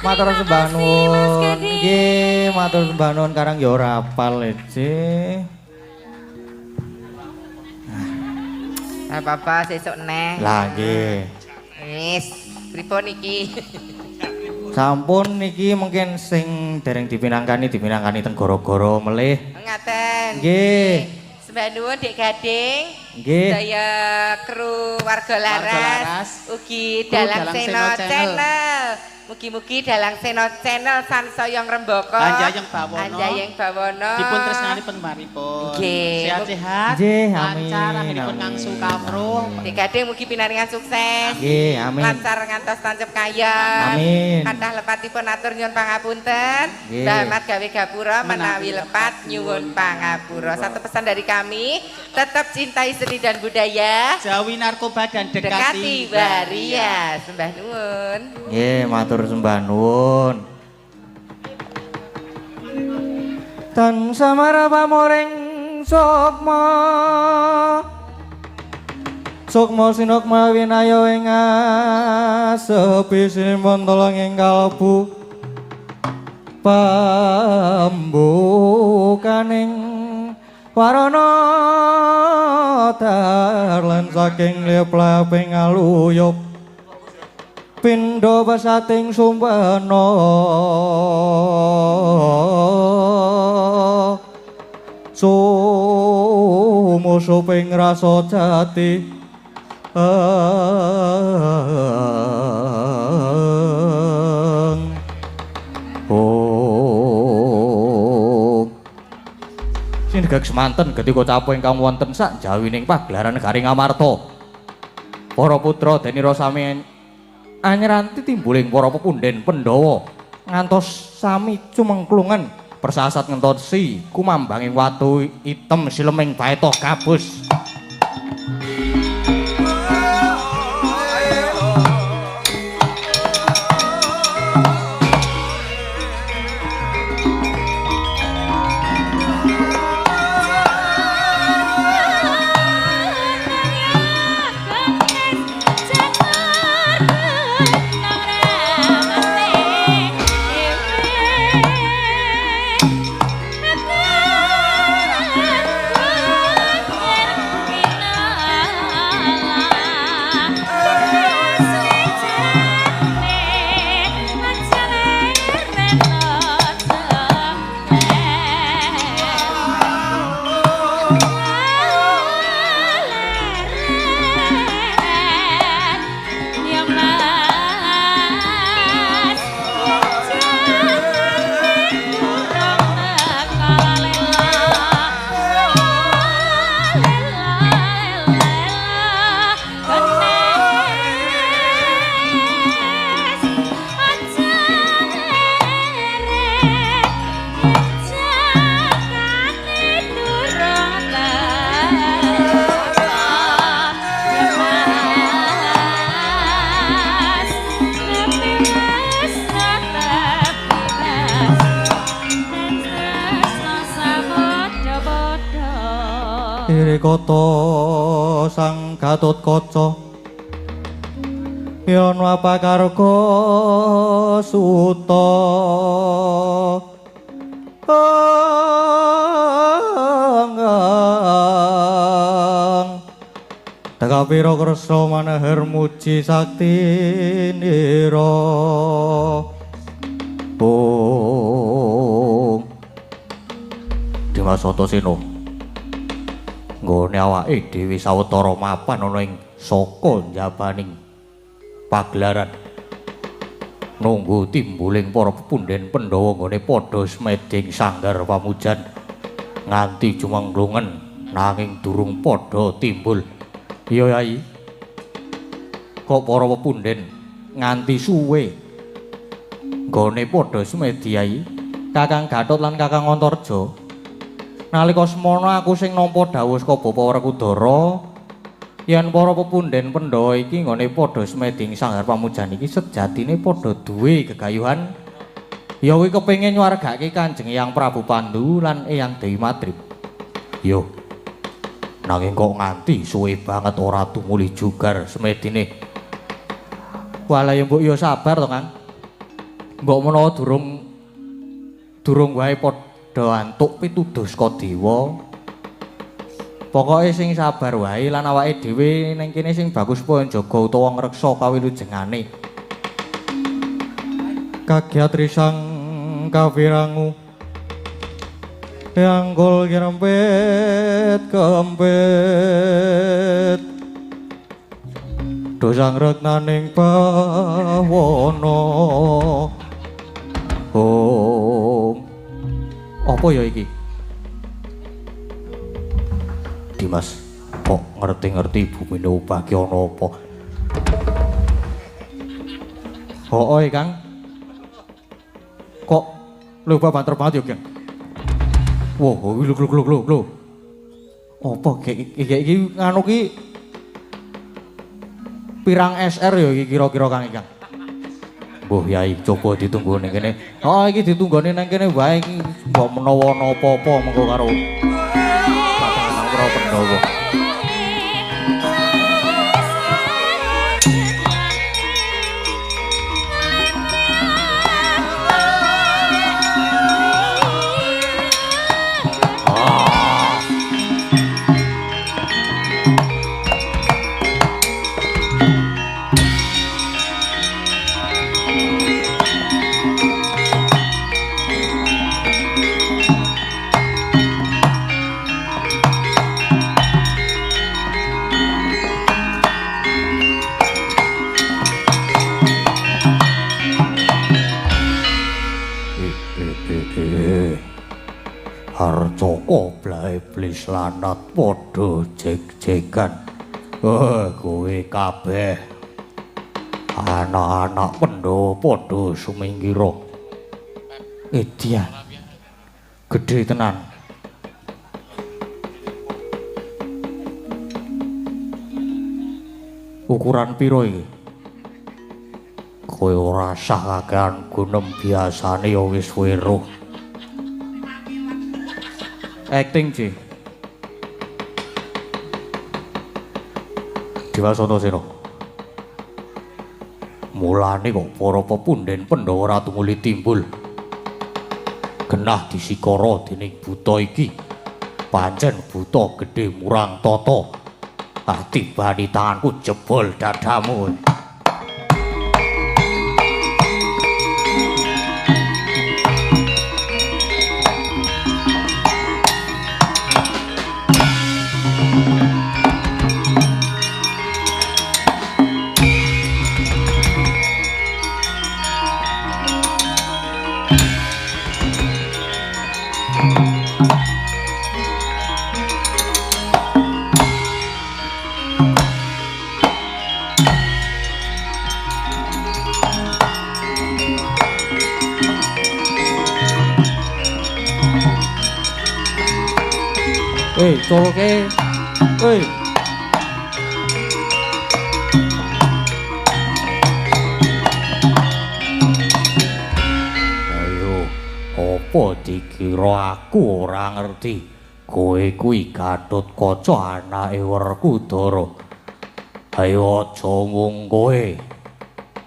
Matur sembah nuwun. Nggih, matur sembah nuwun karang ya ora apal e. Apa-apa sesuk neh. Lah nggih. Wis, pripun iki? Sampun niki mungkin sing dereng dipinangkani dipinangkani teng goro-goro melih. Ngaten. Nggih. Sembah nuwun Dik Gading. Nggih. Sedaya kru Warga Laras, ugi Dalang Seno Channel. Mugi-mugi Dalang Seno Channel sansaya ngrembaka. Anjayeng bawana. Anjayeng bawana. Dipun tresnani penggemaripun. Sehat-sehat. Nggih, amin. Lancar anggenipun ngangsu kawruh. Dik Gading mugi pinaringan sukses. Nggih, amin. Lancar ngantos tancep kayon. Amin. Kathah lepatipun atur nyuwun pangapunten. Mbah Ahmad gawe gapura menawi lepat nyuwun pangapura. Satu pesan dari kami, tetap cintai seni dan budaya. Jauhi narkoba dan dekati waria. Sembah nuwun. Nggih, matur sembah nuwun. Tan samara pamoring sukma. Sukma sinukma winaya ing asepi sinipun tolong ing kalbu pambukaning warana darlan saking leplaping aluyup pindha pesating sumpena sumusuping rasa jati. Om sinegak semanten ketika capo ingkang wonten sak jawining pagelaran negari Ngamarta. Para putra denira sami anyranti timbuling para pepunden Pandhawa ngantos sami cumengklungan persasat ngentosi kumambanging watu item sileming baeta gabus. Kota Sang Gatotkaca yen wapakarga suta Tekapira kersa maneher muji sakti nira. Bung Dimas Antasena nggone awake dhewe sawetara mapan ana ing saka njabaning pagelaran nunggu timbuling para pepunden Pandhawa nggone padha semeding sanggar pamujan nganti jumenglungen nanging durung padha timbul. Iya Yai, kok para pepunden nganti suwe nggone padha semedi Yai? Kakang Gatot lan Kakang Antarja, nalika semono aku sing nampa dawuh saka Bapak Werkudara yen para pepunden Pandhawa iki nggone padha semedi ing sanggar pamujan iki sejatine padha duwe gegayuhan ya kuwi kepengin nyuwargake Kanjeng Eyang Prabu Pandu lan Eyang Dewi Madrim. Yo nanging kok nganti suwe banget ora tumuli jugar semedine. Walah ya mbok ya sabar to Kang. Mbok menawa durung wae padha antuk pituduh saka dewa. Pokoke sing sabar wae lan awake dhewe ning kene sing bagus supaya njaga utawa ngreksa kawilujengane. Kagiat risang kawirangu yanggul kirempit kempit dosang retnaning bawana. Om apa ya iki? Dimas kok ngerti-ngerti bumine obah ki ana apa? Hooe Kang. Kok lho banter banget ya, Kang. Wah, lho lho lho lho. Apa iki nganu ki pirang SR ya iki kira-kira Kang Kang. Mbuh Yai, coba ditunggu ning kene. Oh, iki ditunggone nang kene wae iki mbok menawa ana apa-apa mengko karo Bapak Pandhawa. Harcaka iblis lanat padha jeg-jegan. Kowe kabeh anak-anak Pandhawa padha sumingkira. Edian gedhe tenan. Ukuran piro iki? Kowe ora sah kakean gunem biasane ya wis weruh. Acting Ji. Dewa Antasena. Mulane kok para pepunden Pandhawa ora tumuli timbul. Genah disikara dening buta iki. Pancen buta gedhe murang tata. Ah tibani tanganku jebol dadamu. Culke. Woi. Ayo, apa dikira aku ora ngerti? Kowe kuwi Gatotkaca anake Werkudara. Ayo aja mung kowe.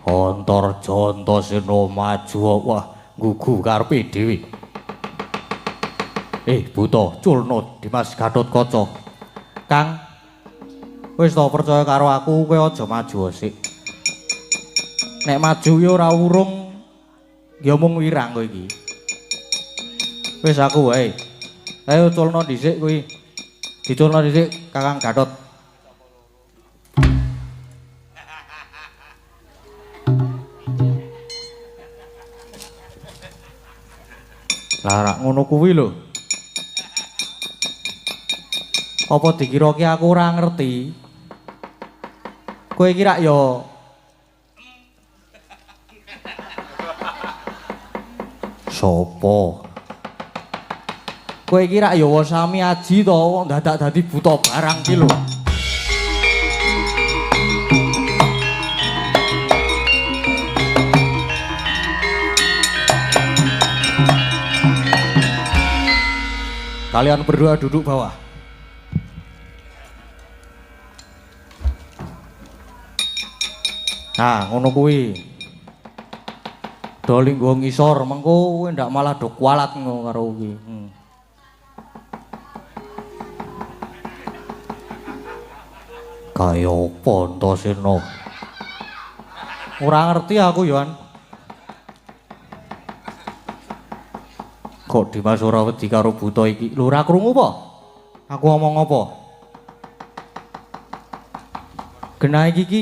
Antarja Antasena maju wah nggugu karepe dhewe. Buta, culno Dimas Gatotkaca. Kang, wis to percaya karo aku, kowe aja maju sik. Nek maju ya ora urung, ya mung wirang kowe iki. Wis aku wae. Ayo culno dhisik kuwi. Diculno dhisik Kakang Gatot. Lah rak ngono kuwi lho. Apa dikira ki aku ora ngerti? Kowe iki rak ya sapa? Kowe iki rak ya sami aji to, wong dadak dadi buta barang ki lho. Kalian berdua duduk bawah. Nah, ngono kuwi. Do linggo ngisor, mengko kowe ndak malah do kualat ngono karo iki. Kaya apa Antasena? Ora ngerti aku, Yohan. Kok Dimas ora wedi karo buta iki? Lho ora krungu apa? Aku ngomong apa? Genah iki iki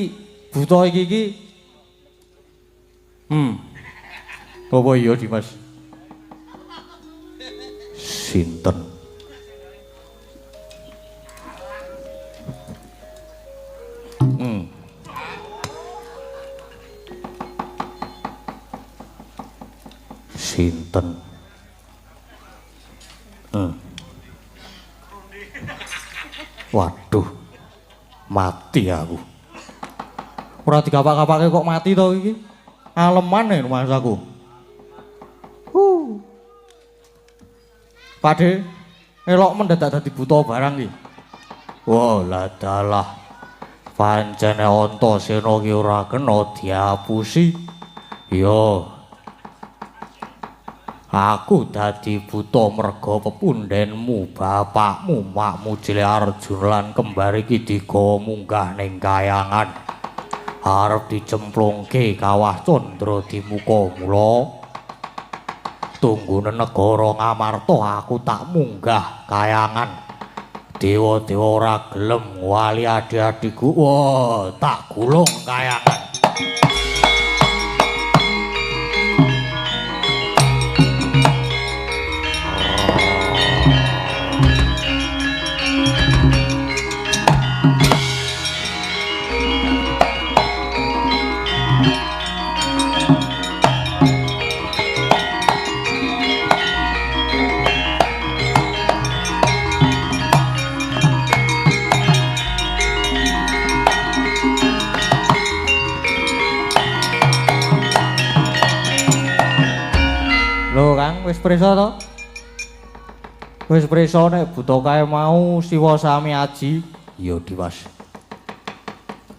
buta iki iki. Apa iya Dimas? Sinten? Sinten? Waduh, mati aku. Ora dikapak-kapake kok mati to iki. Aleman e mas aku. Pakde, elok mendadak dadi buta barang iki. Wah, lah dalah. Pancene Antasena ki ora kena diapusi. Yo. Aku dadi buta merga pepundhenmu, bapakmu, makmu Jile Arjuna lan kembar iki digawa munggah ning kayangan. Arep dicemplungke kawah Candra Dimuka mula. Tunggune negara Ngamarta aku tak munggah kayangan. Dewa-dewa ora gelem wali adi-adiku. Wah, tak gulung kayangan. Lho Kang, wis prisa to? Wis prisa nek buta kae mau siwa sami aji? Ya Dimas.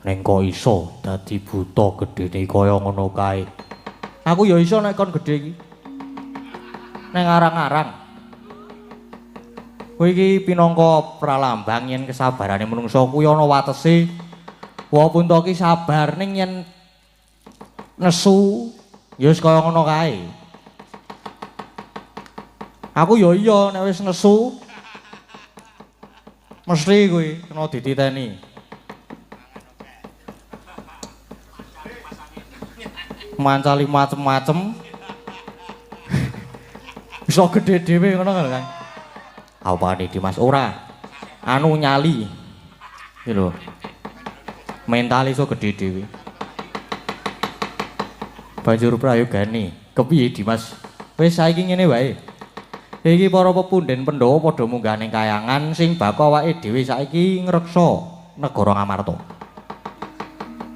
Ning kok iso dadi buta gedene kaya ngono kae? Aku ya iso nek kon gedhe iki. Ning arang-arang. Kowe iki pinangka pralambang yen kesabarane menungsa kuwi ana watese. Walaupun to ki sabar ning yen nesu ya wis kaya ngono kae. Aku ya iya nek wis nesu mesti kuwi kena dititeni. Mancali macem-macem. Bisa gedhe dhewe ngono kan, Kang. Apane Dimas ora? Anu nyali. Iki lho. Mental iso gedhe dhewe. Banjur prayogane, kepiye Dimas? Wis saiki ngene wae. Iki para pepundhen Pandhawa padha munggah ning kayangan sing bako awake dhewe saiki ngreksa negara Ngamarta.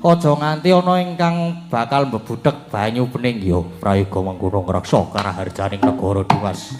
Aja nganti ana ingkang bakal mbebudhek banyu bening ya prayoga mengkono ngreksa karaharjaning negara Dimas.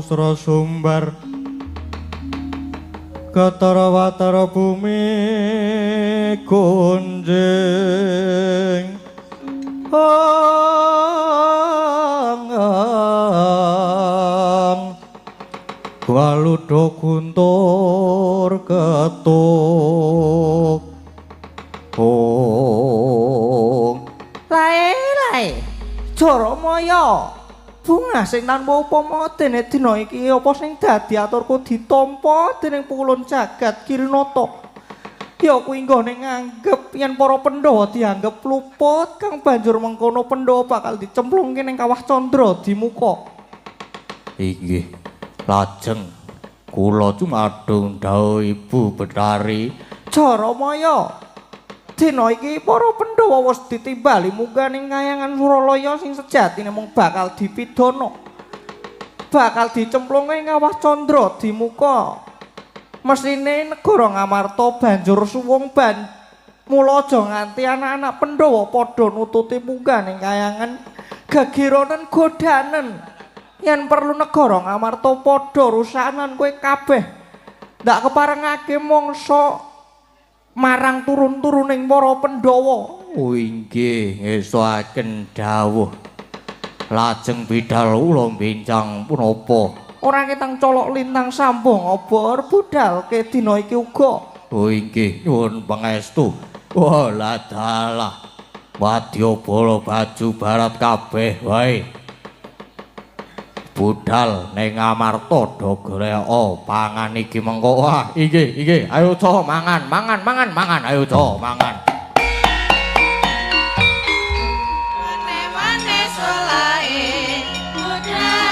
Sra sumbar Ketara watara bumi gonjing ang Waludo guntur ketuk ong. Lae lae Jaramaya bunga sing tanpa upama dene dina iki apa sing dadi aturku ditampa dening pulun jagat Kirinata. Ya kuwi nggone nganggep yen para Pandhawa dianggep luput kang banjur mengkono Pandhawa bakal dicemplungke ning kawah Candra Dimuka. Inggih, lajeng kula cumadung dawuh Ibu Betari. Jaramaya, dina iki para Pandhawa wis ditimbali munggah ning kayangan Suralaya sing sejatine mung bakal dipidana. Bakal dicemplungke ing kawah Candra Dimuka. Mesine negara Ngamarta banjur suwung ban. Mula aja nganti anak-anak Pandhawa padha nututi munggah ning kayangan gegeronen godanen. Yen perlu negara Ngamarta padha rusanan kowe kabeh. Ndak keparengake mangsa marang turun-turuning para Pandhawa. Oh inggih, ngestoaken dawuh. Lajeng bidal kula bincang punapa? Ora ketang colok lintang sambung obor budal ke dina iki uga. Oh inggih, nyuwun pangestu. Wah ladalah. Wadyabala baju barat kabeh wae. Budal ning Ngamarta do goleka pangan iki mengko. Wah, inggih, inggih. Ayo co mangan, mangan, mangan, mangan. Ayo co mangan. Wane-wane solahe Budal.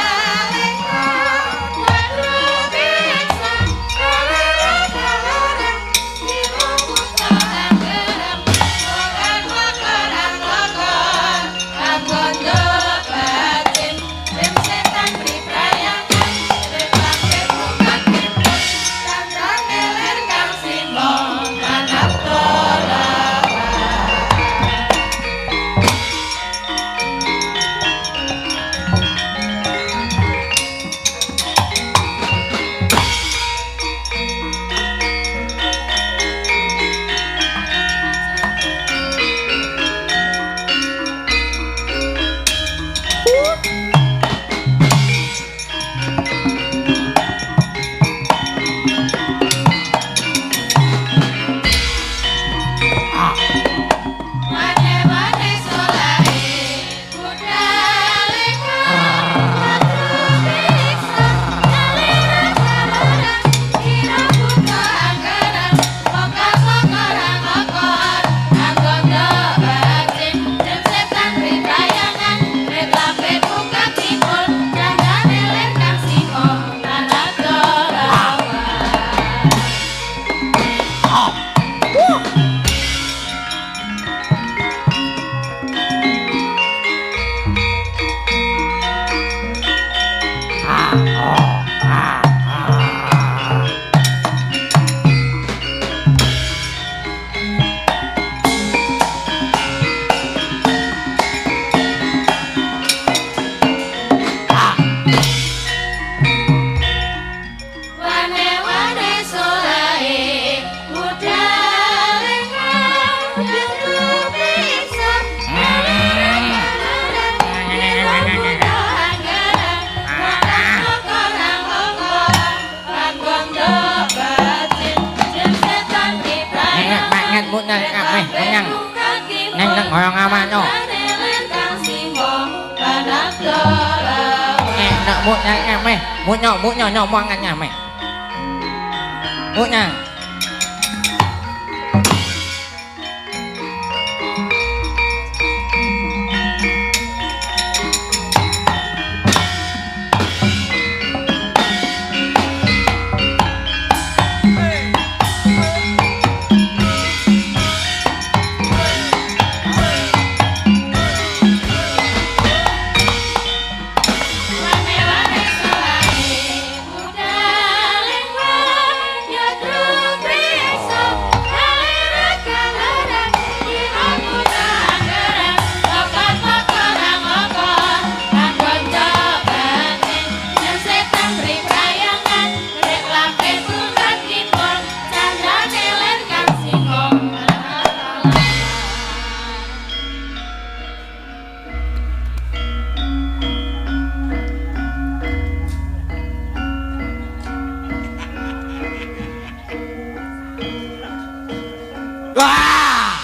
Ah!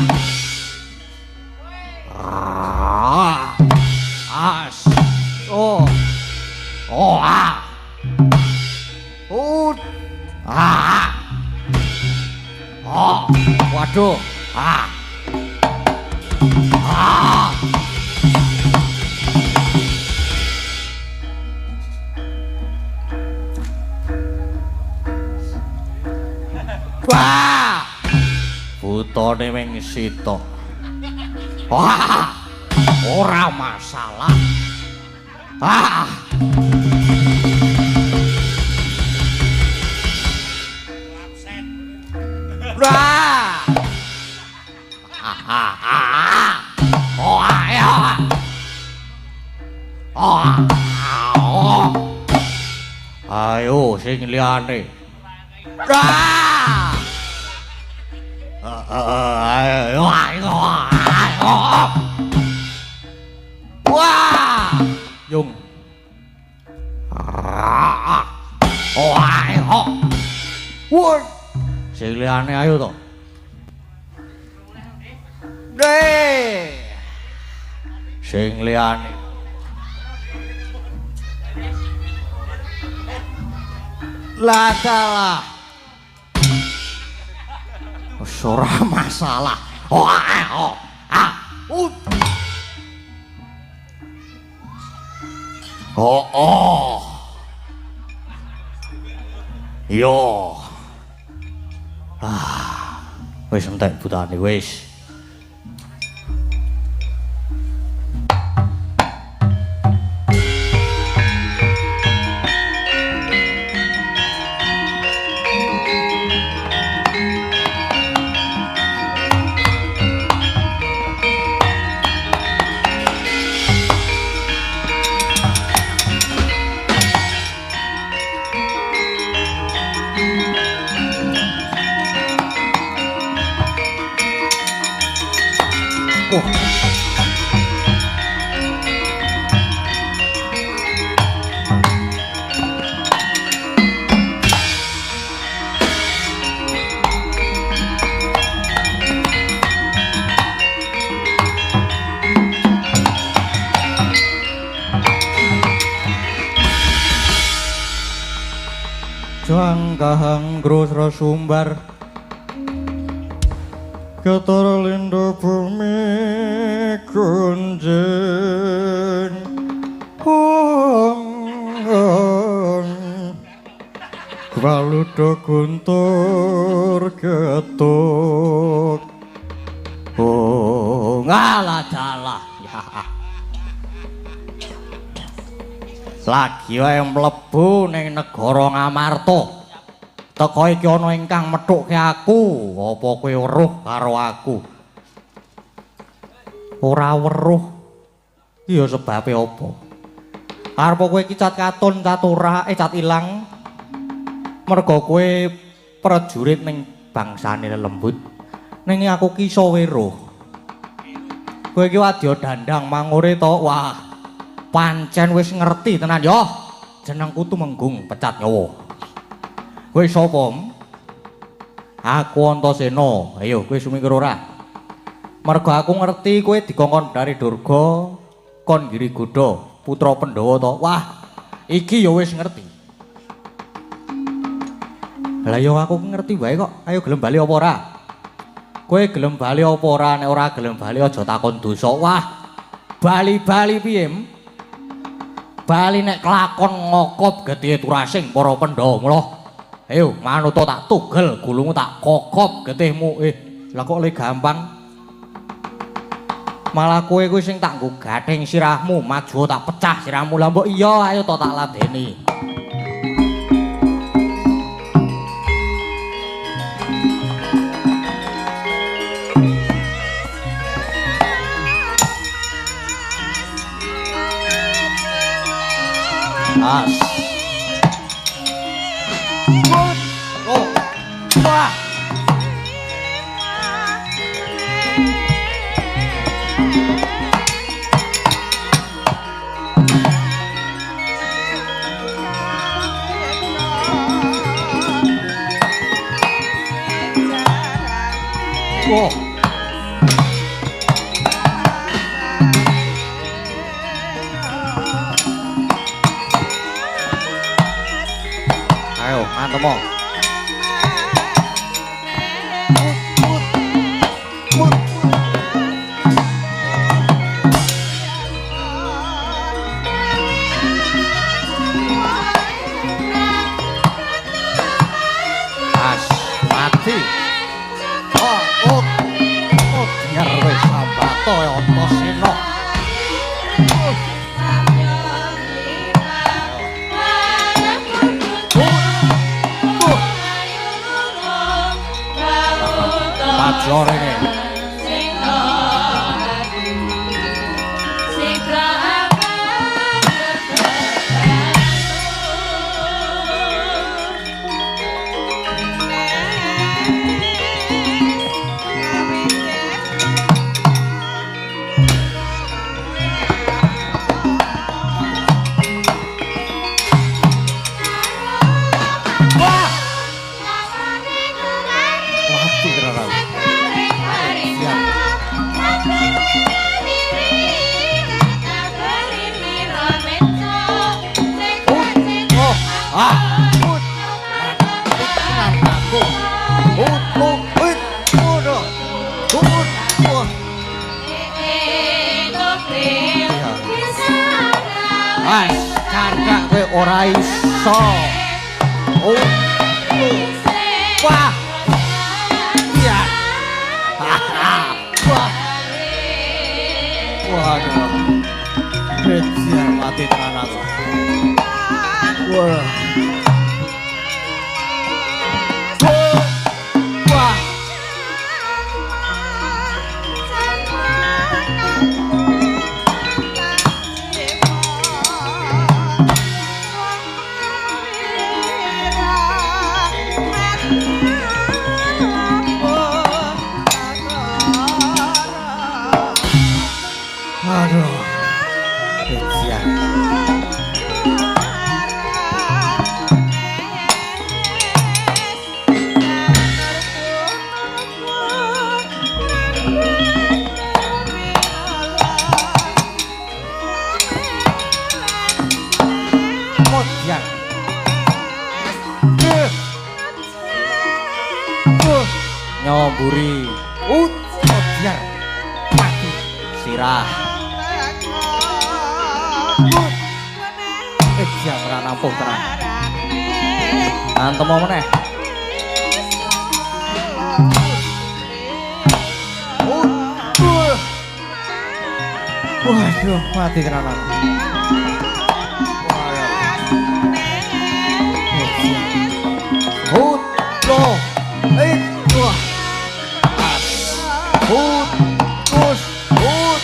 Ah! As. Oh. Oh ah. Oh. Ah. Oh. Waduh. Ah. Ah. Wah. Butone ming sitok. Wah. Ora masalah. Ah. Wah. Ah ah ah. Oh ah ya. Oh. Oh. Ayo sing liyane. Ah. Ayo ayo ayo. Wah. Yung. Ah. Oh ayo. Wah. Sing liyane ayo to. Deh. Sing liyane. Lah dalah. Wis ora masalah. Oh ah oh ah. Oh oh. Yo. Ah. Wis entek butane wis. Wah. Jangkahang grosra sumbar Ketara lindo bumi kunjing hong hong Waludo guntur getuk. Oh ngalah dalah ya. Lagi wae mlebu ning negara Ngamarta. Teko iki ana ingkang methukke aku, apa kowe weruh karo aku? Ora weruh. Iki ya sebabe apa? Arep kowe iki cat katon, cat ora, cat ilang. Mergo kowe prajurit ning bangsane lelembut. Ning aku ki iso weruh. Kowe iki wadya dandang mangure to. Wah, pancen wis ngerti tenan yo. Jenengku Tumenggung Pecat Nyawa. Kowe sapa? Aku Antasena. Ayo kowe sumingkir ora? Mergo aku ngerti kowe dikongkon dari Durga kon Giri Goda, putra Pandhawa to. Wah, iki ya wis ngerti. Lah ya aku ngerti wae kok. Ayo gelem bali apa ora? Kowe gelem bali apa ora? Nek ora gelem bali aja takon dosa. Wah, bali-bali piye? Bali nek kelakon ngokop getih turasing para Pandhawa. Mula ayo manut tak tugel gulungmu tak kokop getihmu. Lah kok le gampang. Malah kowe kuwi sing tak nggo gathing sirahmu, maju tak pecah sirahmu. Lah mbok iya ayo to tak ladeni. As. Oh. Wah. Oh. Ayo, mantemo. As mati. Oh, oh. Oh, biar wis sambato ya Antasena. Maju rene. Wah! Mati tenan aku. Siap. Oh, ah. Ut. Mati tenan aku. Ut, ut, ut, ut. Ut, ut. Wes, candhak kowe ora iso. Oh. Wah. Iya. Wah. Waduh. Bejat mati tenan aku. Wah. Wah. Aduh. Bejat. Modyan. Nyomburi. Ut, modyan. Mati. Sirah. Jam ora nampuh tenan. Antemo meneh. Waduh, mati tenan aku. Hut, lo, it, wah. As, hut, us, hut,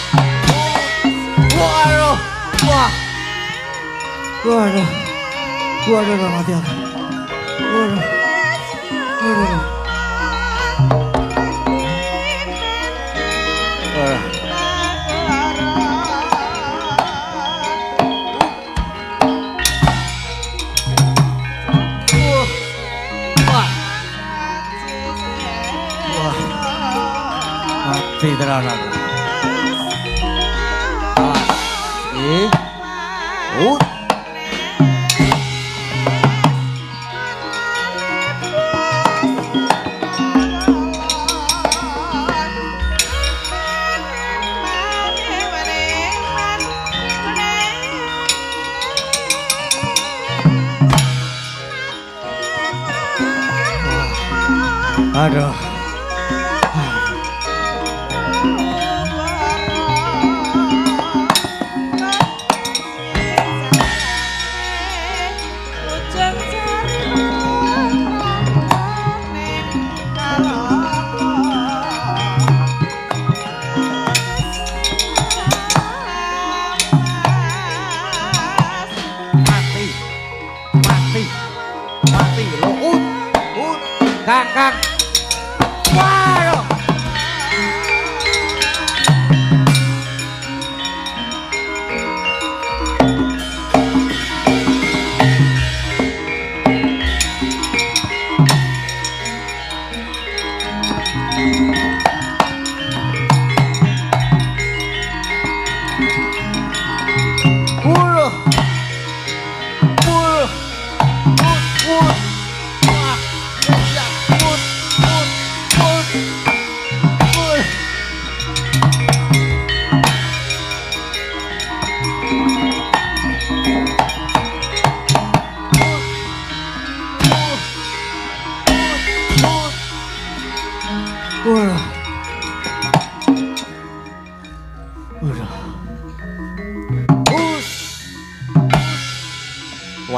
hut. Waduh, wah. Waduh, waduh, mati aku. Waduh, waduh. Wah. Wah. Wah. Mati tenan aku. As, eh, ut. Aduh. Mati. Mati. Mati lo ut. Ut. Kang, kang. Waduh.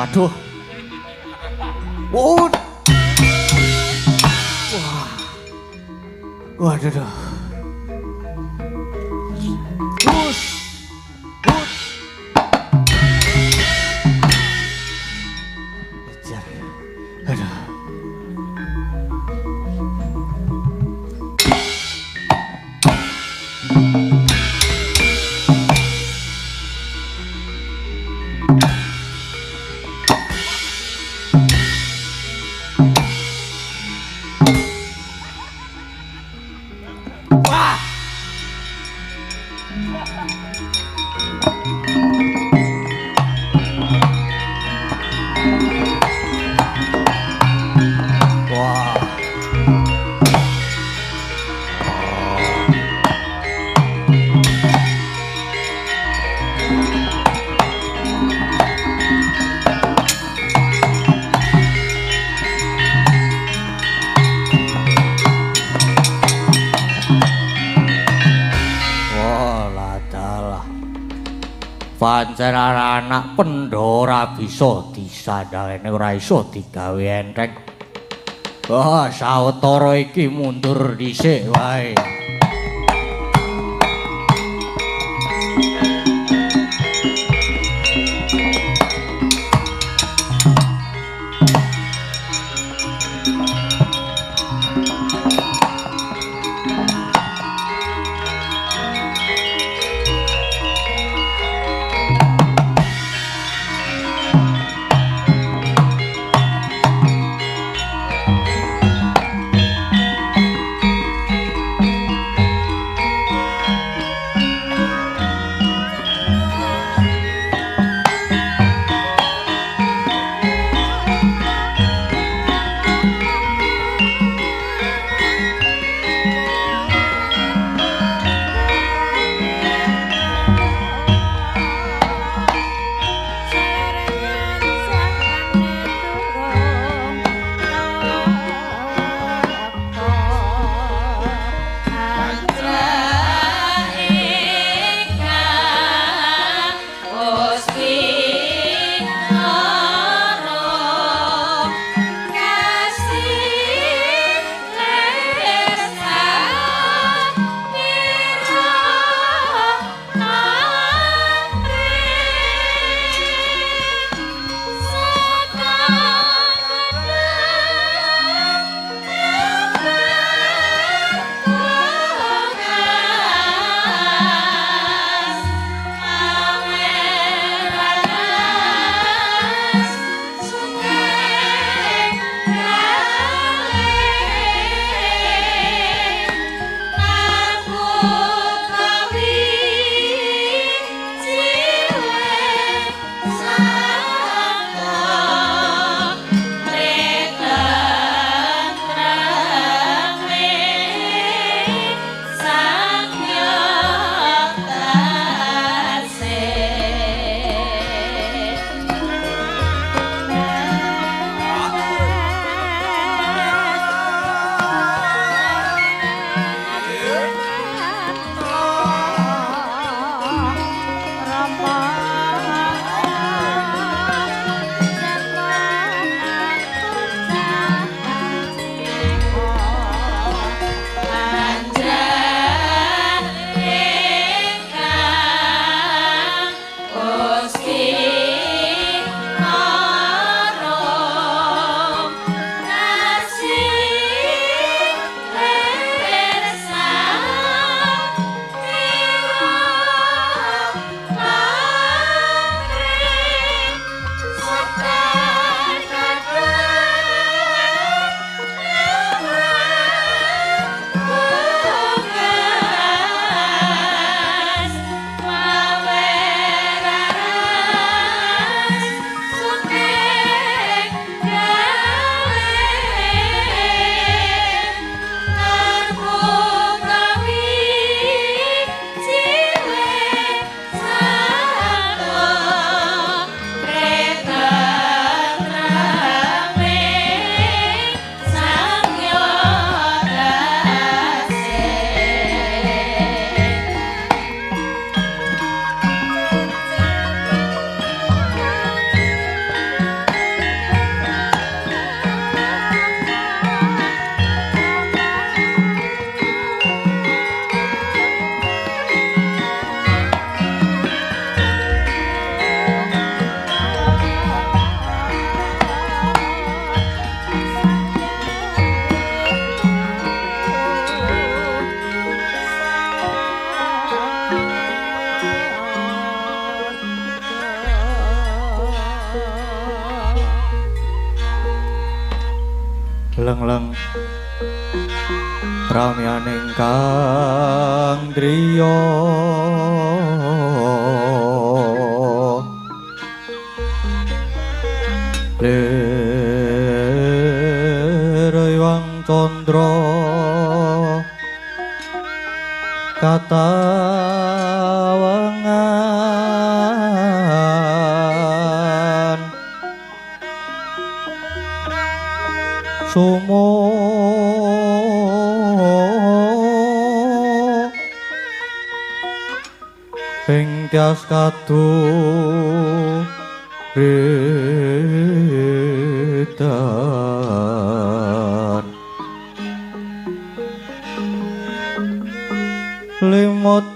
Waduh. Wah. Waduh. Duh. Hus. Hus. Kejar. Aduh. Wah. Wah. Wah, ladalah. Pancen anak Pandhawa ora bisa disandalene, ora iso digawe enteng. Wah, sawetara iki mundur dhisik wae. Leng-leng ramyaning kang driya lir Hyang Candra katawengan sumo ing tias kadu ridan limut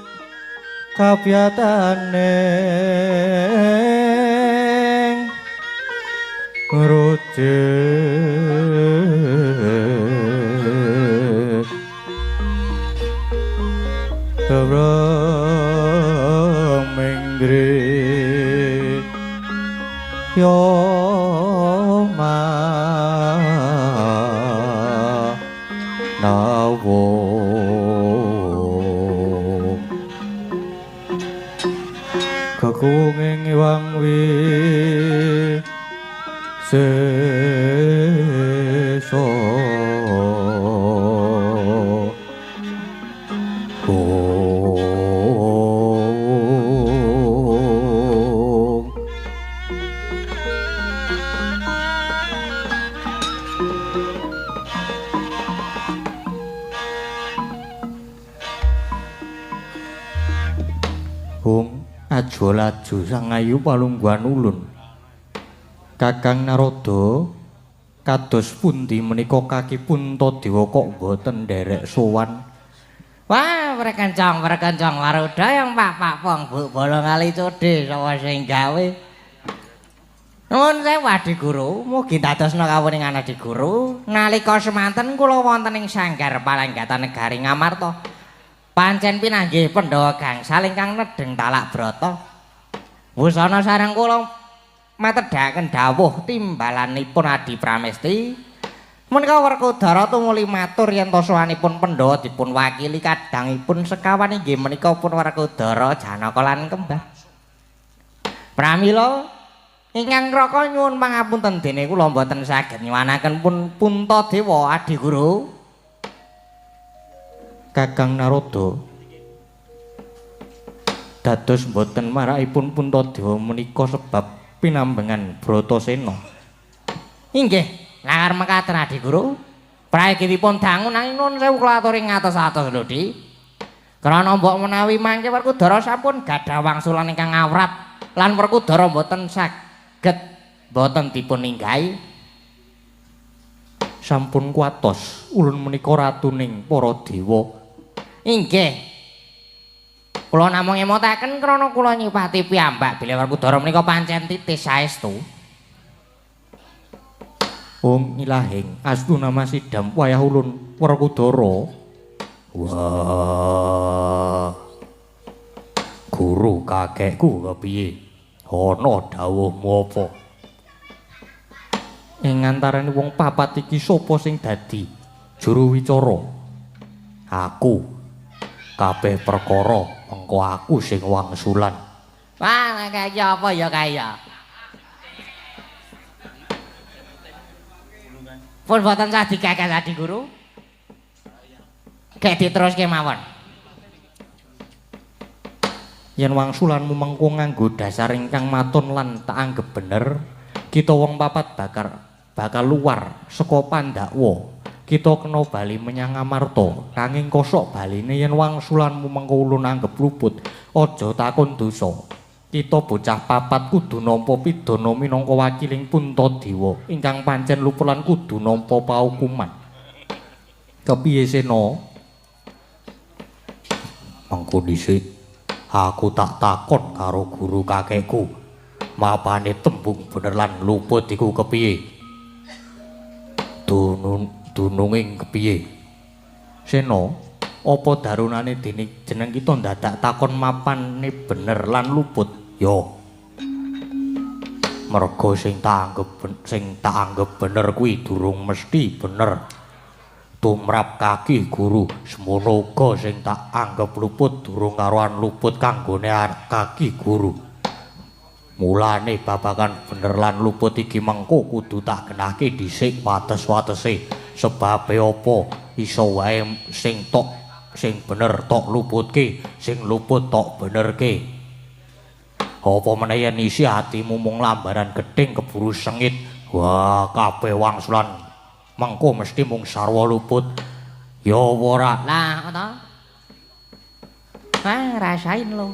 kapyatane ngrucik Brahmendri yo manawa kekunging wang wi seso Aja laju sang ayu palungguhan ulun. Kakang Narada, kados pundi menika kaki Puntadewa kok mboten nderek sowan? Wah, prekencong waruda yang pak-pak pong bu bolong kali codhe sapa sing gawe. Nuwun sewu Adi Guru, mugi dadosna kawuningan Adi Guru. Nalika semanten kula wonten ing sanggar Palanggatan Negari Ngamarta. Pancen pinanggih Pandhawa gangsal ingkang nedheng talak brata. Busana sareng kula matedhaken dawuh timbalanipun Adi Pramesti. Menika Werkudara tumuli matur yen tosowanipun Pandhawa dipun wakili kadangipun sekawan inggih menika pun Werkudara Janaka lan Kembah. Pramila ingkang raka nyuwun pangapunten dene kula mboten saged nyuwanaken pun Puntadewa Adi Guru. Kakang Narada, dados mboten marakipun Puntadewa menika sebab pinambengan Bratasena. Inggih, langar mekaten Adi Guru. Prayogipun dangu nanging nuwun sewu kula aturi ngatos-atos lho, Di. Krana mbok menawi mangke Werkudara sampun gadah wangsulan ingkang awrat lan Werkudara mboten saged mboten dipun ninggahi. Sampun kuwatos ulun menika ratuning para dewa. Inggih. Kula namung emotaken krana kula nyipati piyambak bilih Werkudara menika pancen titis saestu. Wong ilahing astuna masidam wayah ulun Werkudara. Wah. Guru kakekku kepiye? Ana dawuhmu apa? Ing antarane wong papat iki sapa sing dadi juru wicara? Aku. Kabeh perkara mengko aku sing wangsulan. Wah, kaya apa ya kaya? Pun boten sah digagas Adi Guru. Gek diteruske mawon. Yen wangsulanmu mengko nganggo dasar ingkang maton lan tak anggep bener, kita wong papat bakal luar saka pandakwa. Kita kena bali menyang Amarta. Kanging kosok baline yen wangsulanmu mengko ulun anggep luput, aja takon dosa. Kita bocah papat kudu nampa pidana minangka wakiling Puntadewa ingkang pancen luput lan kudu nampa paukuman. Kepiye Sena? Mengko dhisik aku tak takon karo guru kakekku. Mapane tembung bener lan luput iku kepiye? Dununging kepiye? Sena, apa darunane dene jeneng kita ndadak takon mapane bener lan luput? Yo. Merga sing tak anggep bener kuwi durung mesti bener. Tumrap kaki guru semono uga sing tak anggep luput durung karuan luput kanggone kaki guru. Mulane babagan bener lan luput iki mengko kudu tak genahke dhisik wates-watese. Sebabe apa iso wae sing tok sing bener tok luputke, sing luput tok benerke. Apa meneh yen isi atimu mung lambaran gething keburu sengit. Wah, kabeh wangsulan mengko mesti mung sarwa luput. Ya ora? Lah, to. Wah, rasain lo.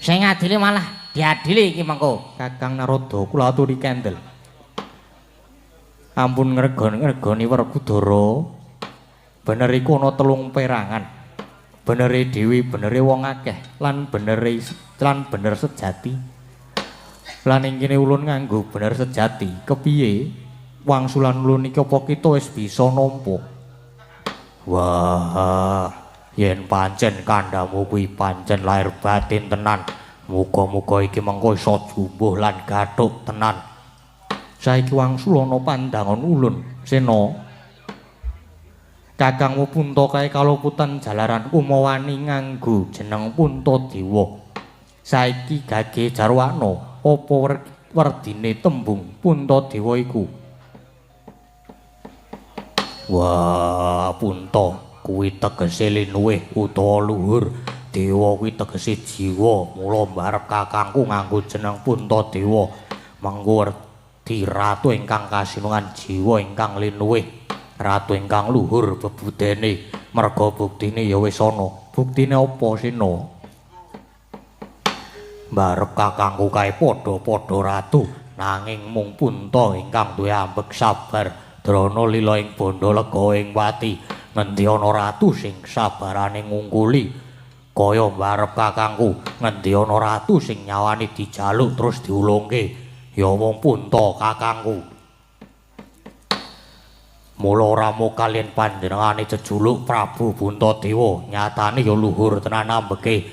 Sing ngadili malah diadili iki mengko. Kakang Narada kula aturi kendel. Ampun ngregoni Werkudara. Bener iku ana telung perangan. Benere dhewe, benere wong akeh, lan benere lan bener sejati. Lan ing kene ulun nganggo bener sejati. Kepiye wangsulan ulun iki apa kita wis bisa nampa? Wah, yen pancen kandhamu kuwi pancen lahir batin tenan. Muga-muga iki mengko iso jumbuh lan gathuk tenan. Saiki wangsul ana pandangan ulun, Sena. Kakangmu Punta kae kaluputan jalaran kumawani nganggo jeneng Puntadewa. Saiki gage jarwana apa werdine tembung Puntadewa iku? Wah, Punta kuwi tegese linuwih utawa luhur. Dewa kuwi tegese jiwa. Mula mbarep kakangku nganggo jeneng Puntadewa. Mengko werdi ratu ingkang kasinungan jiwa ingkang linuwih. Ratu ingkang luhur bebudene, merga buktine ya wis ana. Buktine apa, Sena? Mbarep kakangku kae padha-padha ratu, nanging mung Punta ingkang duwe ambek sabar, drana lila ing bandha lega ing wati. Ngendi ana ratu sing sabarane ngungkuli kaya mbarep kakangku? Ngendi ana ratu sing nyawane dijaluk terus diulungke? Ya mung Punta kakangku. Mula ora mung kaliyan panjenengane jejuluk Prabu Puntadewa, nyatane ya luhur tenan ambeke.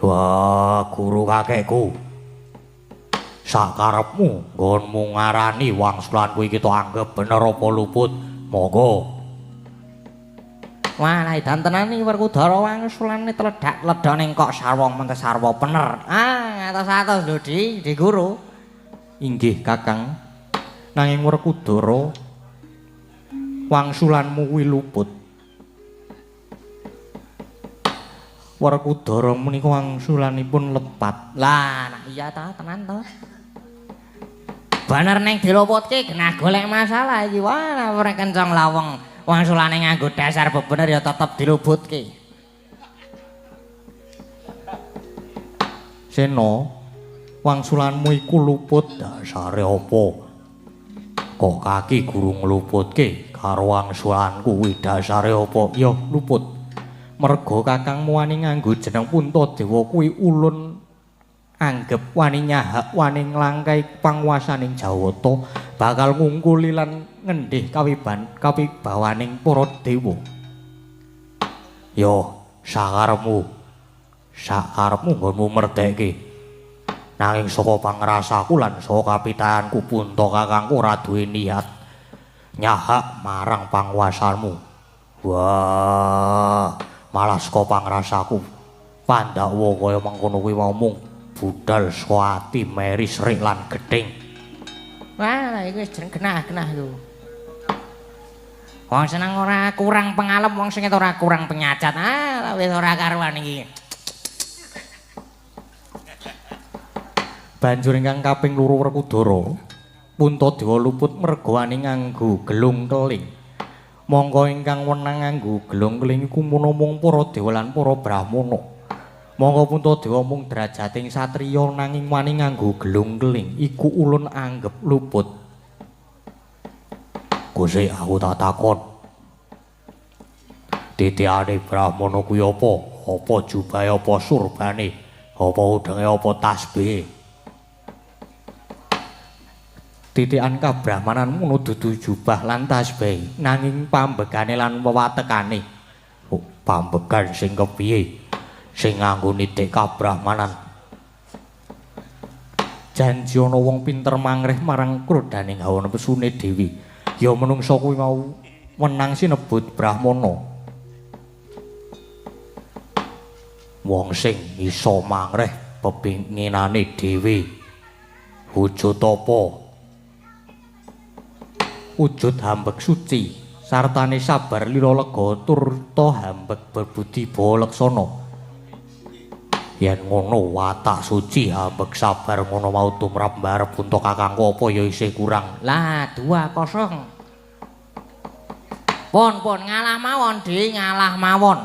Wah, guru kakekku. Sakarepmu nggonmu ngarani wangsulan kuwi kita anggep bener apa luput? Monggo. Wah, lah edan tenan iki Werkudara wangsulane teledak-ledok ning kok sarwa mentes sarwa bener. Ah, atos-atos lho Di guru. Inggih, Kakang. Nanging Werkudara wangsulanmu kuwi luput. Werkudara menika wangsulanipun lepat. Lah, nah iya ta tenan to. Bener ning diluputke genah golek masalah iki. Wah, ora kencang laweng wangsulane nganggo dasar bebener ya tetep diluputke. Sena, wangsulanmu iku luput dasare apa? Kok kaki guru ngluputke karo wangsulanku kuwi dasare apa? Ya luput. Merga kakangmu wani nganggo jeneng Puntadewa kuwi ulun anggep wani nyahak wani nglangkai panguwasaning Jawata bakal ngungkuli lan ngendhih kawibawaning para dewa. Ya sakarepmu. Sakarepmu nggonmu merdeke. Nanging saka pangrasaku lan saka kapitayanku Punta kakangku ora duwe niat nyahak marang panguwasanmu. Wah, malah saka pangrasaku pandhawa kaya mengkono kuwi mau mung budal saka ati meri srik lan gething. Wah, iku wis jeneng genah-genah iku. Wong seneng ora kurang pengalem, wong sing ora kurang penyacat. Ah, wis ora karuan iki. Banjur ingkang kaping loro Werkudara, Puntadewa luput merga wani nganggo gelung keling. Mongko ingkang wenang nganggo gelung keling iku mung para dewa lan para brahmana. Mongko Puntadewa mung derajating satriya nanging wani nganggo gelung keling iku ulun anggep luput. Gusti, aku tak takon. Titiane brahmana kuwi apa? Apa jubahe, apa surbane? Apa udenge, apa tasbihe? Titikan kabrahmanan ngono dudu jubah lan tasbih, nanging pambegane lan wewatekane. Oh, pambegan sing kepiye? Sing nganggo nitik kabrahmanan. Janji ana wong pinter mangreh marang krodaning hawa nepsune dhewe. Ya menungsa kuwi mau wenang sinebut Brahmana. Wong sing iso mangreh pepinginane dhewe. Wujud apa? Wujud hambek suci sartane sabar lira lega turta hambek berbudi bawa laksana. Yen ngono watak suci hambek sabar ngono mau tumrap mbarep punta kakangku apa ya isih kurang. Lah 2-0. Pun pun ngalah mawon, Di, ngalah mawon.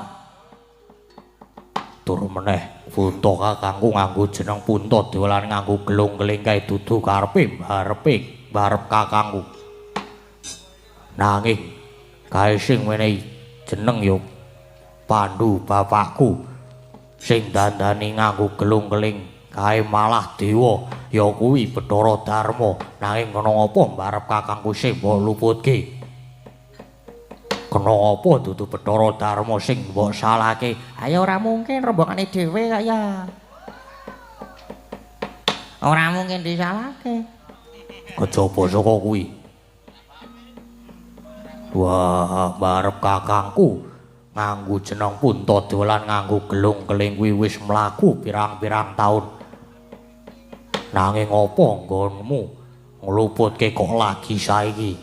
Tur meneh punta kakangku nganggo jeneng Puntadewa lan nganggo gelung-keling kae dudu karepe mbarepe mbarep kakangku. Nanging kae sing menehi jeneng ya Pandu bapakku. Sing dandani nganggo gelung-keling kae malah dewa ya kuwi Bathara Darma. Nanging kena apa mbarep kakangku sing mbok luputke? Kena apa dudu Bathara Darma sing mbok salahke? Ayo ora mungkin rombongane dhewe kaya. Ora mungkin disalahke. Kejaba saka kuwi. Wah, mbarep kakangku nganggo jeneng Puntadewa lan nganggo gelung-keling kuwi wis mlaku pirang-pirang taun. Nanging apa nggonmu ngluputke kok lagi saiki?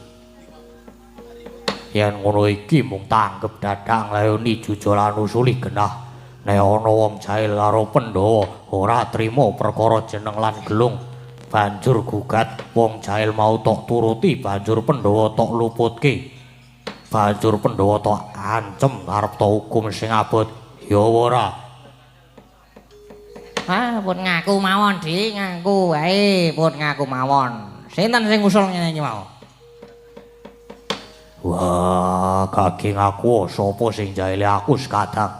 Yen ngono iki mung tanggep dadak nglayoni jujur lan usuli genah. Nek ana wong jahil karo Pandhawa ora trima perkara jeneng lan gelung, banjur gugat wong jahil mau tok turuti, banjur Pandhawa tok luputke. Banjur Pandhawa tok ancem arep tok hukum sing abot. Ya ora. Ah, pun ngaku mawon, Di, ngaku wae, pun ngaku mawon. Sinten sing usul ngene iki mau? Wah, kaki ngaku sapa sing jahile aku sekadang.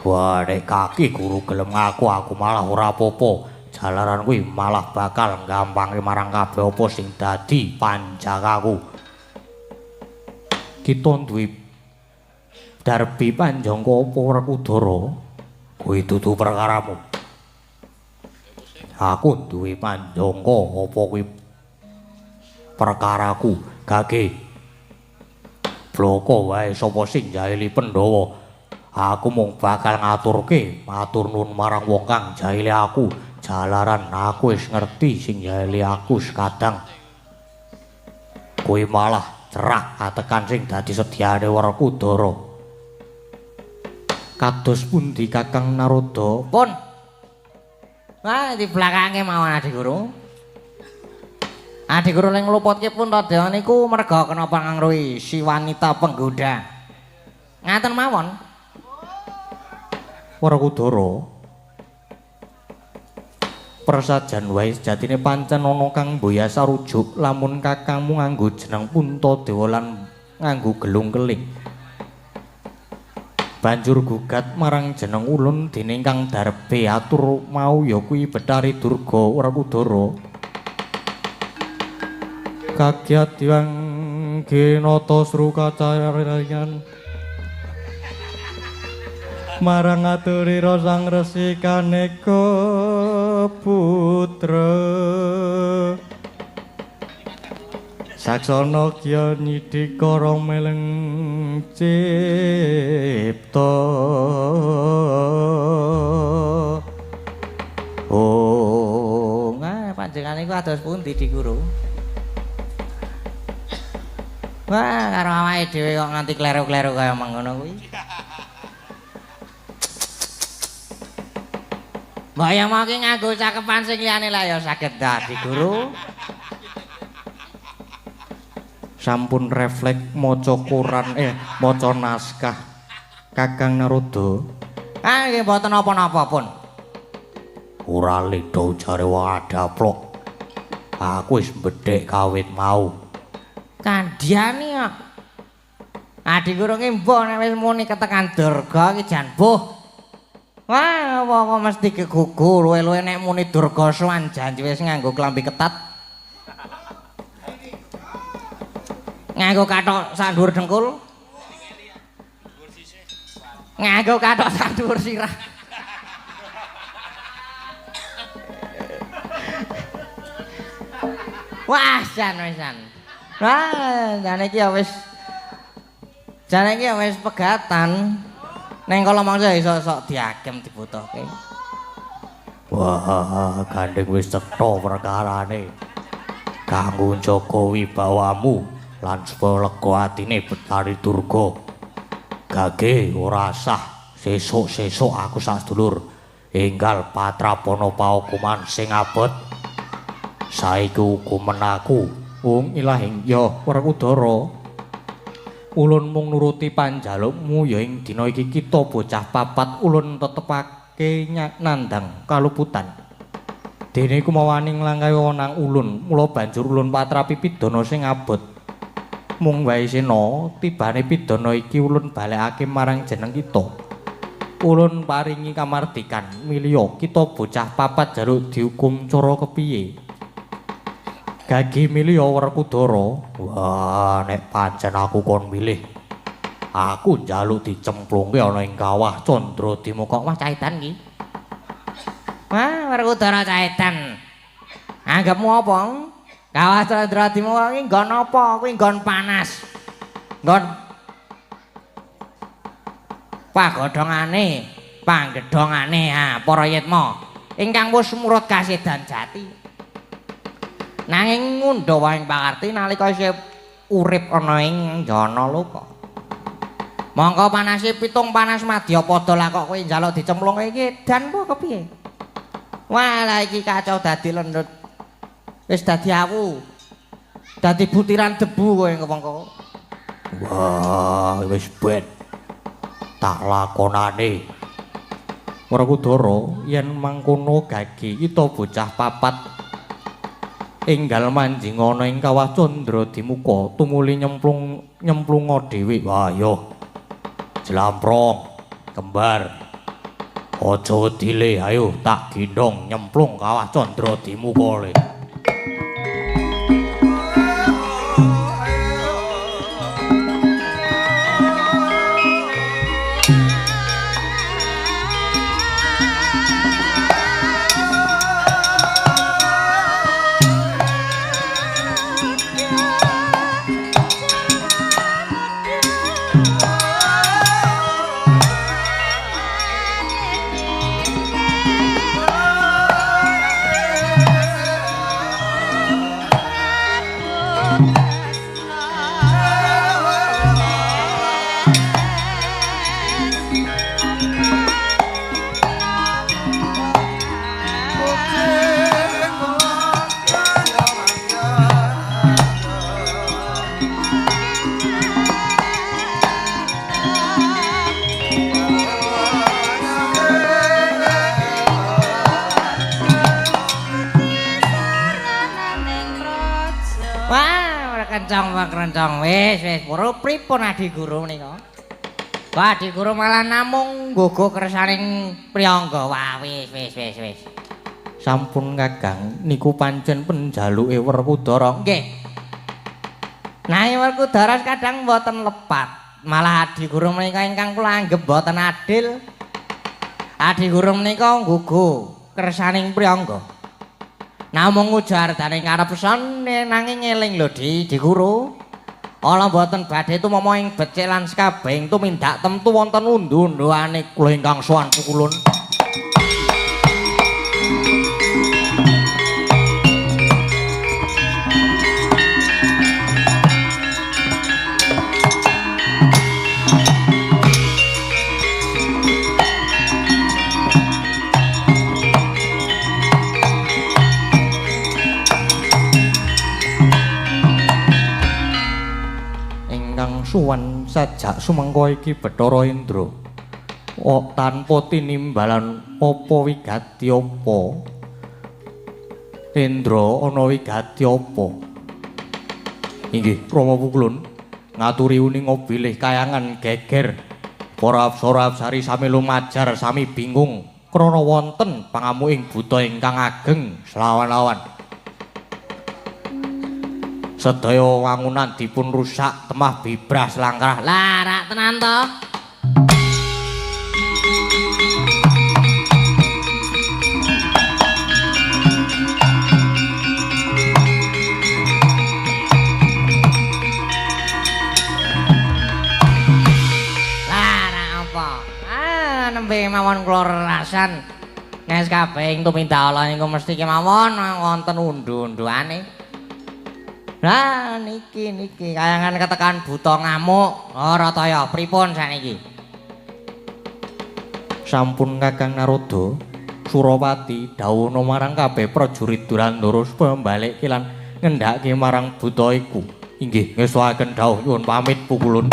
Wah, nek kaki guru gelem ngaku aku malah ora apa-apa. Jalaran kuwi malah bakal gampangke marang kabeh apa sing dadi panjakaku. Kita duwe darbi panjangka apa Werkudara? Kuwi dudu perkaramu. Aku duwe panjangka apa kuwi perkaraku. Gage bloko wae sapa sing jahili Pandhawa. Aku mung bakal ngaturke matur nuwun marang wong kang jahili aku. Jalaran aku wis ngerti sing jahili aku sekadang. Kuwi malah cerak atekan sing dadi sedyane Werkudara. Kados pundi Kakang Narada? Pun. Wah, di belakange mawon Adi Guru. Adi Guru ning ngluputke Puntadewa niku merga kena pangangruhi si wanita penggoda. Ngaten mawon. Werkudara, prasajan wae sejatine pancen ana kang mboya sarujuk lamun kakangmu nganggo jeneng Puntadewa lan nganggo gelung keling. Banjur gugat marang jeneng ulun dening Kang Darbe atur mau ya kuwi Bathari Durga Werkudara. Kagyat yang ginata srukacarayan marang aturira sang resi kaneka putra saksana kya nyidika meleng cipta. Oh, nah panjenengan iku ados pundi Di Guru? Wah, karo awake dhewe kok nganti kleru-kleru kaya mengkono kuwi. Mbok ya mau ki nganggo cakepan sing liyane lah ya saged dadi guru. Sampun refleks maca koran maca naskah Kakang Narada. Ah nggih mboten napa-napa pun. Ora leda jare wong adaplok. Aku wis mbedhek kawit mau. Kandhane kok. Adi guru ki mbuh nek wis muni ketekan Durga ki jan mbuh. Wah, apa mesti kegugu luwe-luwe nek muni Durga sowan janji wis nganggo klambi ketat. Nganggo kathok sak dhuwur dengkul. Nganggo kathok sak dhuwur sirah. Wah, jan wisan. Wah, jane iki ya wis jane iki ya wis pegatan. Neng kala mangsa iso sok diagem dibutuhke. Wah, gandeng wis cetha perkarane. Kanggo njaga wibawamu lan supaya lega atine Betari Durga. Gage ora sah sesuk-sesuk aku sak sedulur enggal patrapana paukuman sing abot. Saiki hukuman aku wong ilahing ya Werkudara. Ulun mung nuruti panjalukmu ya ing dina iki kita bocah papat ulun tetepake nandhang kaluputan. Dene iku mawani nglangkahi wewenang ulun, mula banjur ulun patrapi pidana sing abot. Mung wae sena tibane pidana iki ulun balekake marang jeneng kita. Ulun paringi kamardikan milya kita bocah papat jaluk dihukum cara kepiye. Gage milya Werkudara. Wah, nek pancen aku kon milih, aku njaluk dicemplungke ana ing kawah Candra Dimuka. Wah, caitan iki. Wah, Werkudara caitan. Anggapmu apa? Kawah Candra Dimuka iki nggon apa? Kuwi nggon panas. Nggon pagodhongane, panggedhongane ha para yitma ingkang wis murut kasedan jati. Nanging ngundhawa ing pakarti nalika isih urip ana ing jana loka. Mongko panase pitung panas madyapada lah kok kowe njaluk dicemplungke iki edan apa kepiye? Wah, lah iki kacau dadi lendut. Wis dadi awu. Dadi butiran debu kowe mongko. Wah, wis ben. Tak lakonane. Werkudara yen mangkono gage kita bocah papat enggal manjing ana ing kawah Candra Dimuka tumuli nyemplung nyemplunga dhewe. Wah yo jlamprong kembar aja dile, ayo tak gendhong nyemplung kawah Candra Dimuka le. Kencang wis wis pura pripun Adi Guru menika? Wah, Adi Guru malah namung nggogo kersaning priyangga. Wah, wis wis wis wis. Sampun Kakang, niku pancen penjaluke Werkudara. Nggih. Nah, Werkudara kadang mboten lepat. Malah Adi Guru menika ingkang kula anggep mboten adil. Adi Guru menika nggogo kersaning priyangga. Namung ujar daning karepsan nanging eling lho Di Guru. Ala mboten badhe tumama ing becik lan sekabehing tumindak temtu wonten undu-unduane kula ingkang sowan pukulun. Suwan sajak sumengko iki Bathara Indra. Oh, tanpa tinimbalan apa wigati apa? Indra ana wigati apa? Inggih, Rama Pukulun ngaturi uninga bilih kayangan geger. Para apsara-apsari sami lumajar sami bingung krana wonten pangamuking buta ingkang ageng selawan-lawan. Sedaya wangunan dipun rusak temah bibras langkrah. Lah rak tenan to. nembe mawon kula rerasan. Nek kabeh ing tumindak ala niku mesti kemawon wonten undu-unduane. Lah niki niki kayangan ketekan buta ngamuk. Oh Rataya pripun sakniki? Sampun Kakang Narada, Surawati dawuhna marang kabeh prajurit Durandara supaya balik lan ngendhake marang buta iku. Inggih ngestuaken dawuh nyuwun pamit pukulun.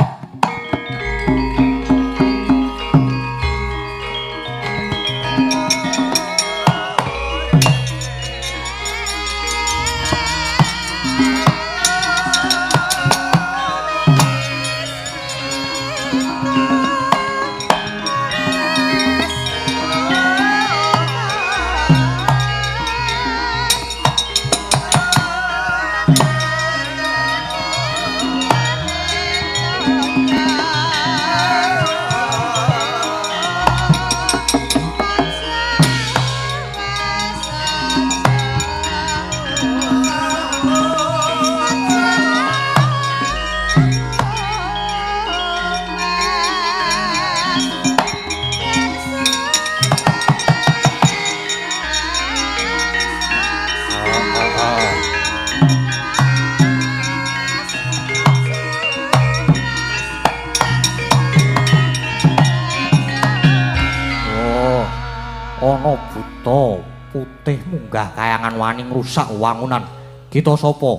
Putih munggah kayangan wani ngrusak wangunan. Kita sapa?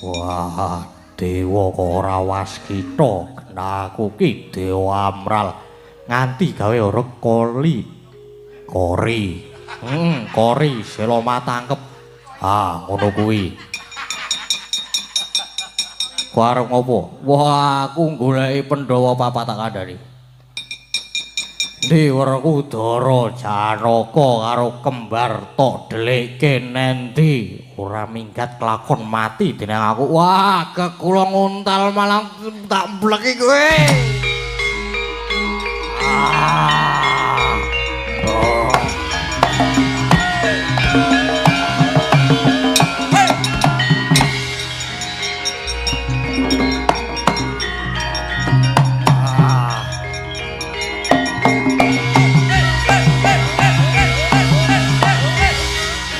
Wah, dewa kok ora waskita. Aku ki Dewa Amral. Nganti gawe rekoli. Kori. Kori sela matangkep. Ah, ngono kuwi. Ku arep ngopo? Wah, aku goleki Pandhawa papat tak kandhani. Ndi Werkudara Janaka karo kembar tok dhelikke nendi ora minggat kelakon mati dening aku. Wah, kekula nguntal malah tak mbleki kowe.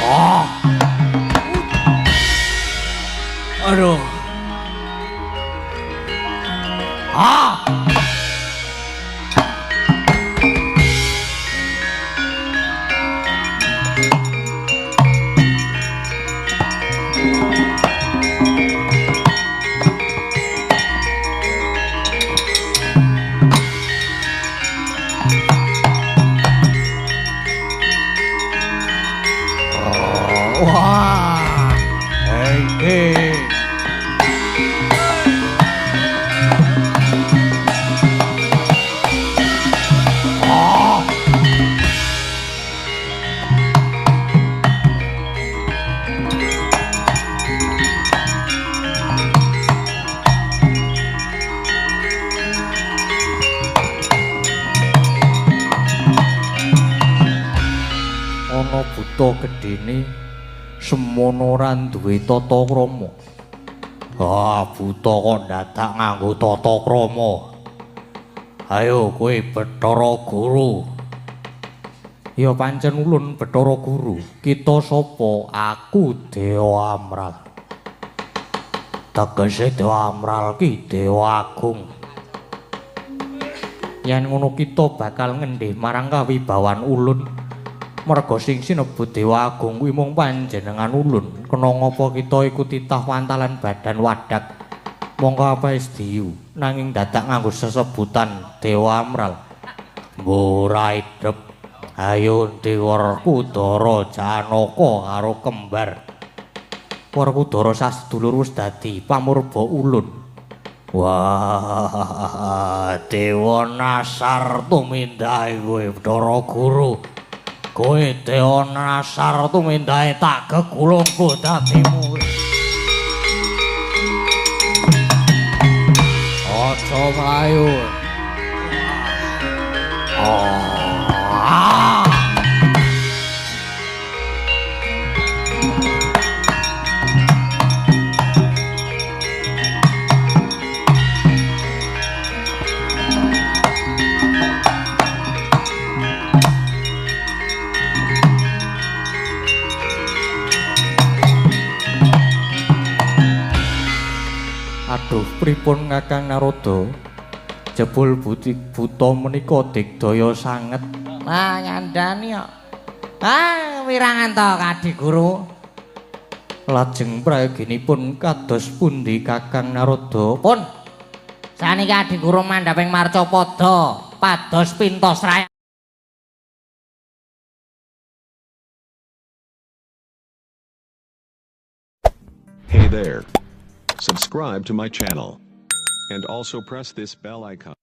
Oh. Aduh. Ah. Oh, wah. Hey, hey. Ana buta gedene semono ora duwe tata krama. Ah, buta kok dadak nganggo tata krama. Ayo kowe Bathara Guru. Ya pancen ulun Bathara Guru. Kita sapa? Aku Dewa Amral. Tegese Dewa Amral ki Dewa Agung. Yen ngono kita bakal ngendih marang kawibawan ulun. Merga sing sinebut Dewa Agung kuwi mung panjenengan ulun. Kena ngapa kita iku titah wantalan badan wadak mongko apa isdiyu nanging dadak nganggo sesebutan Dewa Amral. Mbok idep. Ayo ndi Werkudara Janaka karo kembar. Werkudara sasedulur wis dadi pamurba ulun. Wah, Dewa Nasar tumindahe kowe Bathara Guru. Kowe Dewa Nasar tumindahe tak gegulung dadimu. Aja mlayu. Ah. Aduh, pripun Kakang Narada? Jebul buti buta menika digdaya sanget. Lah ngandani kok. Ah, wirangan to Adi Guru. Lajeng prayoginipun kados pundi Kakang Narada? Pun. Saniki Adi Guru mandhaping marcapada pados pintos raya. Hey there. Subscribe to my channel. And also press this bell icon.